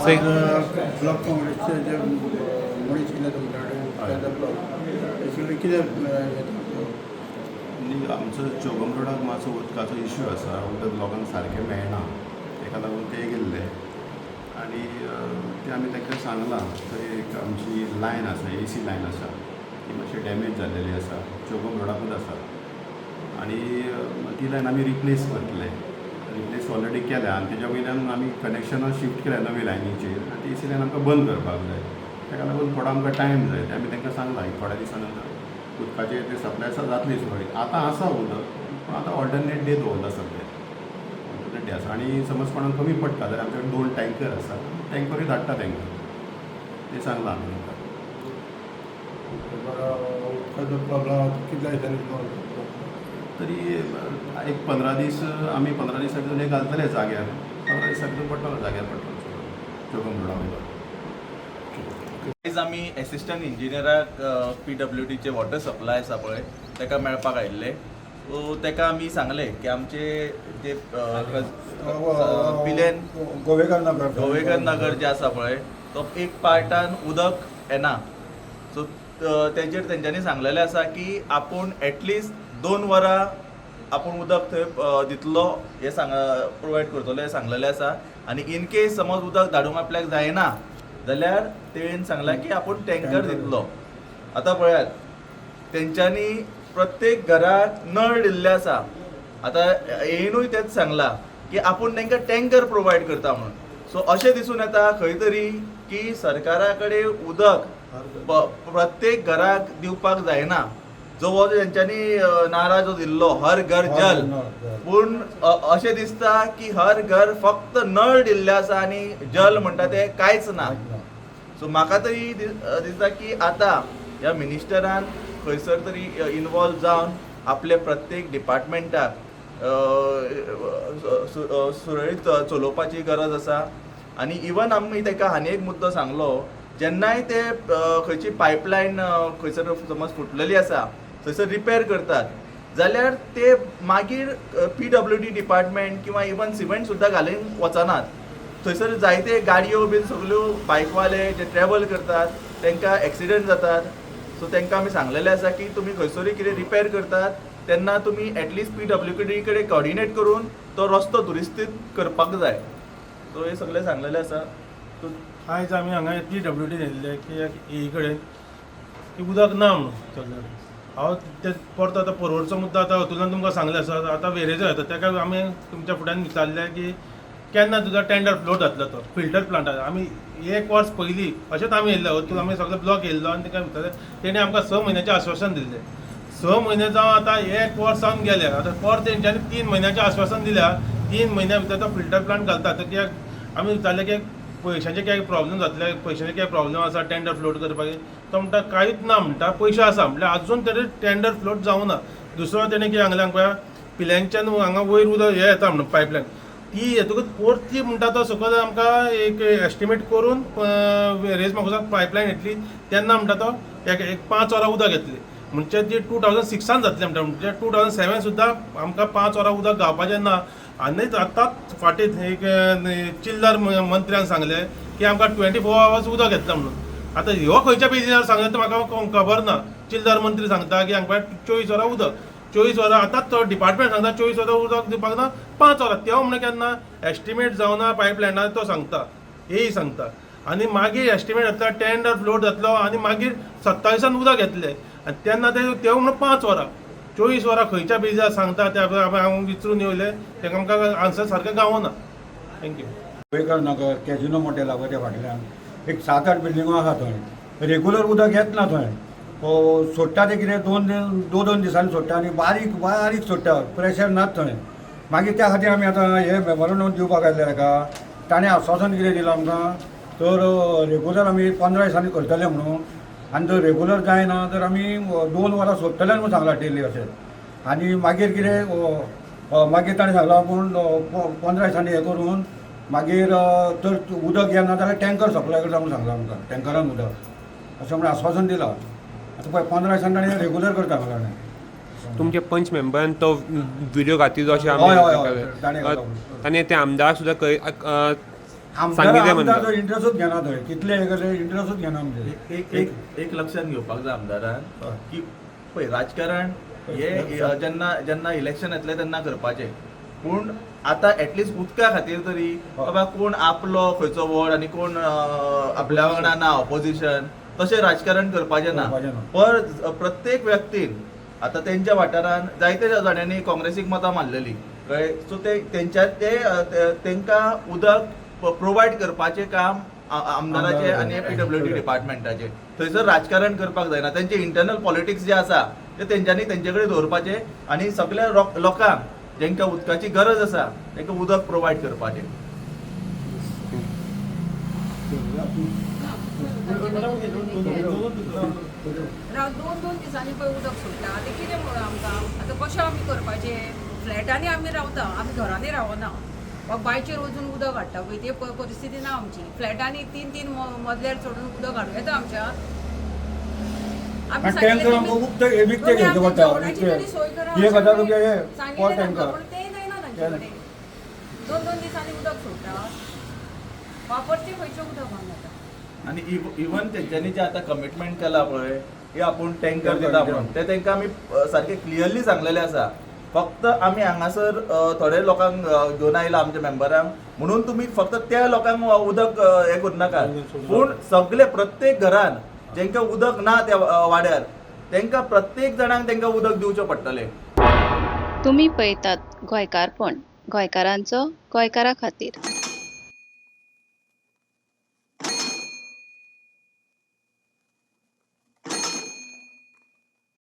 Block काँग्रेसचे जे मनीस येयले तुमच्या कडेन, ब्लॉक बेसिकली कितें हें? न्ही, आमचो चोगम रोडाक मातसो उदकाचो इश्यू आसा. उदक लोकांक सारकें मेळना, ताका लागून ते गेल्ले आनी तें आमी तांकां सांगलां, थंय एक आमची लायन आसा, एसी लायन आसा, ती मातशी डॅमेज जाल्लेली आसा, चोगम रोडाकूच आसा आनी ती लायन आमी रिप्लेस करतले. रिप्लेस ऑलरेडी केल्या आनी तेज्या वयल्यान आमी कनेक्शनां शिफ्ट केल्या नवी लायनीचेर आनी ती एसी लायन आमकां बंद करपाक जाय. ताका लागून थोडो आमकां टायम जाय. तें आमी तांकां सांगलां की थोड्या दिसां नंतर उदकाचें तें सप्लाय आसा जातली सुरळीत. आतां आसा उदक, पूण आतां ऑल्टरनेट डे दवरला सद्या. ऑल्टरनेट डे आसा आनी समज कोणाक कमी पडटा जाल्यार आमचे कडेन दोन टँकर आसा, टँकरूय धाडटा तांकां, तें सांगलां आमी तांकां. बरं, उदकाचो प्रॉब्लम कितल्या दिसांनी सॉल्व जातलो? तरी एक 15 दीस, आमी 15 दिसां भितर एक घालतले जाग्यार. 15 दिसां भितर पडटलो, जाग्यार पडटलो चोगम रोडा वयलो. आयज आमी एसिस्टंट इंजिनियराक पीडब्ल्यूडीचे वॉटर सप्लाय आसा पळय, ताका मेळपाक आयिल्ले. सो ताका आमी सांगलें की आमचे जे पिलेन गोवेकर नगर. गोवेकर नगर जे आसा पळय, तो एक पार्टान उदक येना. सो तेजेर तेंच्यांनी सांगलेलें आसा की आपूण एटलिस्ट 2 वरां आपूण उदक थंय दितलो हें सांग, प्रोवायड करतलो हें सांगलेलें आसा. आनी इन केस समज उदक धाडूंक आपल्याक जायना जाल्यार तेणेन सांगलां की आपूण टँकर दितलो. आतां पळयात, तेंच्यांनी प्रत्येक घराक नळ दिल्ले आसा. आतां येनूय तेंच सांगलां की आपूण तांकां टँकर प्रोवायड करता म्हणून. सो अशें दिसून येता खंय तरी की सरकारा कडेन उदक प्रत्येक घराक दिवपाक जायना. जो हो तेंच्यांनी नारा जो दिल्लो, हर घर जल, पूण अशें दिसता की हर घर फक्त नळ दिल्ले आसा आनी जल म्हणटा तें कांयच ना. सो म्हाका तरी दिसता की आतां ह्या मिनिस्टरान खंयसर तरी इनवॉल्व जावन आपले प्रत्येक डिपार्टमेंटाक सुरळीत चलोवपाची गरज आसा. आनी इवन आमी ताका आनी एक मुद्दो सांगलो, जेन्नाय ते खंयची पायपलायन खंयसर समज फुटलेली आसा, थंयसर रिपेर करतात जाल्यार ते मागीर पीडब्ल्यूडी डिपार्टमेंट किंवा इवन सिमेंट सुद्दां घालून वचनात. थंयसर जायते गाडयो बीन सगल्यो, बायकवाले जे ट्रॅवल करतात तांकां एक्सिडंट जातात. सो तांकां आमी सांगलेलें आसा की तुमी खंयसरूय कितें रिपेर करतात तेन्ना तुमी एटलिस्ट पीडब्ल्यूडी कडेन कॉर्डिनेट करून तो रस्तो दुरुस्तीत करपाक जाय. सो हें सगळें सांगलेलें आसा. सो आयज आमी हांगा पीडब्ल्यूडी येयल्ले की ए कडेन की उदक ना म्हणून चल्लें. हांव ते परतो आतां पर्वरचो मुद्दो आतां अतुलान तुमकां सांगलें आसा. आतां वेरेचो येता, ताका आमी तुमच्या फुड्यान विचारलें की केन्ना तुजो टेंडर फ्लोट जातलो तो फिल्टर प्लांटार. आमी एक वर्स पयलीं अशेंच आमी येयल्ले, अतूल आमी सगळे ब्लॉक येयल्लो आनी ताका विचारलें. तेणी आमकां 6 म्हयन्याचें आश्वासन दिल्लें. 6 म्हयने जावन आतां एक वर्स जावन गेलें. आतां परत तेंच्यांनी 3 म्हयन्याचें आश्वासन दिल्या, 3 म्हयन्या भितर तो फिल्टर प्लांट घालता. तर कित्याक आमी विचारलें की पयशांचे काय प्रॉब्लेम जातले, पयशांचे काय प्रॉब्लेम आसा टेंडर फ्लोट करपाक? तो म्हणटा कांयच ना म्हणटा, पयशे आसा. म्हणल्यार अजून तरी टेंडर फ्लोट जावना. दुसरो तेणें कितें सांगलें आमकां, पिल्यांच्यान हांगा वयर उदक हें येता म्हणून पायपलायन, ती येतकूच परती म्हणटा तो सकयल आमकां एक एस्टिमेट करून रेज मागोसाक पायपलायन येतली तेन्ना म्हणटा तो एक एक 5 वरां उदक येतली. म्हणजे ती 2006 जातली म्हणटा, म्हणजे 2007 सुद्दां आमकां 5 वरां उदक गावपाचें ना. आनी आतांच फाटीं एक चिल्लर मंत्र्यान सांगलें की आमकां 24 आवर्स उदक येतलें म्हणून. आतां ह्यो खंयच्या बेजीर सांगलें तें म्हाका खबर ना. चिल्लर मंत्री सांगता की आमकां 24 वरां उदक, 24 वरां. आतांच तो डिपार्टमेंट सांगता 24 वरां उदक दिवपाक ना, 5 वरां. तें म्हणून केन्ना एस्टिमेट जावना पायपलायनार तो सांगता, हेय सांगता. आनी मागीर एस्टिमेट जातलो, टेंडर फ्लोट जातलो आनी मागीर 27 उदक येतलें आनी तेन्ना ते तें म्हणून 5 वरां. 24 वरां खंयच्या बेजार सांगता ते हांव विचरून येयलें, तेका आमकां आन्सर सारकें गावना. Thank you. Govekar Nagar casino motel आहा त्या फाटल्यान एक सात आठ बिल्डिंगो आहा, थंय रेगुलर उदक येत ना. थंय सोडटा ते कितें दोन दोन दोन दिसांनी सोडटा आनी बारीक बारीक सोडटा, प्रेशर नात थंय. मागीर त्या खातीर आमी आतां हे मेमोरंडम दिवपाक आयिल्ले ताका. ताणें आश्वासन कितें दिलां आमकां तर रेगुलर आमी 15 दिसांनी करतले म्हणून, आनी जर रेगुलर जायना तर आमी 2 वरां सोडटले म्हणून सांगलां डेली अशें. आनी मागीर कितें, मागीर ताणें सांगलां पूण 15 दिसांनी हें करून मागीर तर उदक येना जाल्यार टँकर सप्लाय करता म्हणून सांगलां आमकां, टँकरान उदक अशें म्हणून आश्वासन दिलां. आतां पळय, 15 दिसांनी ताणें रेगुलर करता म्हणलां ताणें. तुमचे पंच मेंबरान तो व्हिडिओ घातिल्लो अशें हय हय हय आमी ताणें घातला. ताणें ते आमदार सुद्दां आमदार सांगिल्लें आमदार म्हणटा. इंट्रस्टूच घेना थंय कितले हे केले इंट्रस्टूच घेना आमचे. एक एक एक लक्षात घेवपाक जाय आमदारान हय. की पळय, राजकारण हे हय. जेन्ना जेन्ना इलेक्शन येतलें तेन्ना करपाचें, पूण आतां एटलिस्ट उदका खातीर तरी हय. बाबा कोण आपलो खंयचो वॉर्ड आनी कोण आपल्या वांगडा ना ऑपोजिशन, तशें राजकारण करपाचें ना. करपाचें ना. पर प्रत्येक व्यक्तीन आतां तेंच्या वाठारान जायते जाणांनी काँग्रेसीक मतां मारलेली, कळ्ळें? सो ते तेंच्या ते तेंकां उदक प्रोवायड करपाचें काम आमदाराचें आनी पीडब्ल्यूडी डिपार्टमेंटाचें. थंयसर राजकारण करपाक जायना. तेंचे इंटरनल पॉलिटिक्स जे आसा ते तेंच्यांनी तेंचे कडेन दवरपाचें आनी सगल्या लोकांक जेंकां उदकाची गरज आसा तेंकां उदक प्रोवायड करपाचें. राव, दोन दोन दिसांनी पळय उदक सोडटा. आतां कितें म्हणून आमकां आतां कशें आमी करपाचें? फ्लॅटांनी आमी रावता, आमी घरांनी रावना. वा बांयचेर वचून उदक हाडटा पळय, ते परिस्थिती ना आमची. फ्लॅटांनी तीन तीन मजल्यार चडून उदक हाडूं येता आमच्या? आमी आनी सांगिल्लें टँकर आमकां उकते विकते तुमी घेवचे आमच्या पडटा. जेवणाची विकते. तरी सोय करा 1000 अशें रुपया हे सांगिल्लें पर तांकां, टँकर. पूण तेय जायना तांचे कडेन. दोन दोन दिसांनी उदक सोडटा. वापरचें खंयचें उदक आमी आतां? आनी इवन तेंच्यांनी जें आतां कमिटमेंट केलां पळय की आपूण टँकर दिता म्हणून, ते तेंकां आमी सारकें क्लियरली सांगलेलें आसा. फक्त आमी हांगासर थोडे लोकांक घेवन आयला आमच्या मेंबरांक म्हणून तुमी फक्त त्या लोकांक उदक हें करनाकात, पूण सगळे प्रत्येक घरान जेंकां उदक ना त्या वाड्यार तेंकां प्रत्येक जाणांक तेंकां उदक दिवचें पडटलें. तुमी पळयतात गोंयकारपण, गोंयकारांचो गोंयकारा खातीर.